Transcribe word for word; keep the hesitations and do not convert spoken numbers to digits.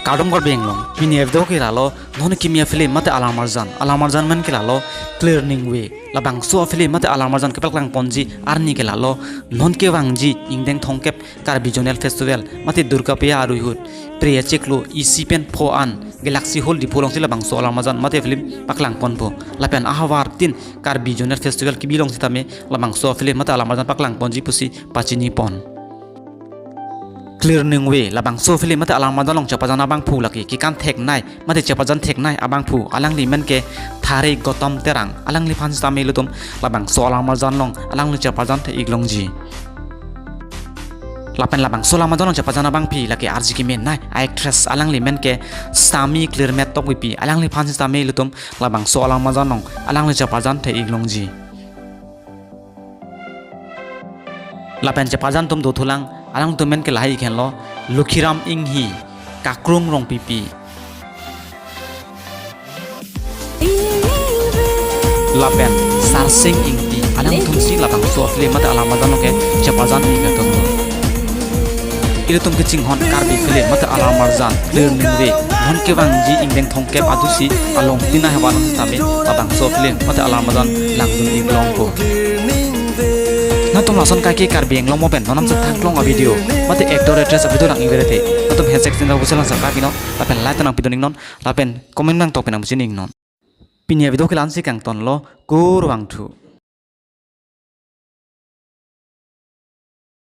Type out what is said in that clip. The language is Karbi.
Kardom Karbi Anglong, pini a-video ke lalo, non kimi a-film mate alam arjan, alam arjan men ke lalo, Clearing Way. Labangso a-film mate alam arjan kepaklang ponji arni ke lalo, non kevangji ingdeng thomkep Karbi Zonal Festival mate Durga Puja arui ahut, Phre achiklo isi pen pho an Galaxy Hall Diphu alongsi labangso alam arjan mate film paklang ponpo. Lapen ahavar tin Karbi Zonal Festival kebi along sitame labangso film mate alam arjan paklang ponji pusi pachini pon. Clearing Way, labangso film mate alam arjan along chepajan abangphu lake kekan theknei mate chepajan theknei abangphu, alangli men ke Thare Gautam Terang, alangliphan sitame ilitum labangso alam arjan along alangli chepajan thek-ik longji. Lapen labangso alam arjan along chepajan abangpi lake arje kemenei a-actress, alangli men ke Sami Clearmate Tokbipi, alangliphan sitame ilitum labangso alam arjan along alangli chepajan thek-ik longji. Lapen chepajan atum dothulang, alangtum men ke lahai ik henlo, Lukhiram Inghi, Kakrung Rongpipi, lapen Sarsing Ingti, alangtumsi labangso film mate alam arjan along ke chepajan ik atum. Ilitum kachinghon Karbi film mate alam arjan Clearing Way, non kevangji ingdeng thomkep adusi along tina hewan sitame labangso film mate alam arjan langdun ik longpo. Nangtum lason kaike Karbi Anglong mo pen non namchethang klong a-video mate actor actress a-video lang-ik vere te, nangtum hashtag channel pusi lang subscribe iknon, lapen like nangpidun iknon, lapen comment nangtokpi nangpachini iknon. Pini a-video ke la-ansi kangtonlo, kurvangthu.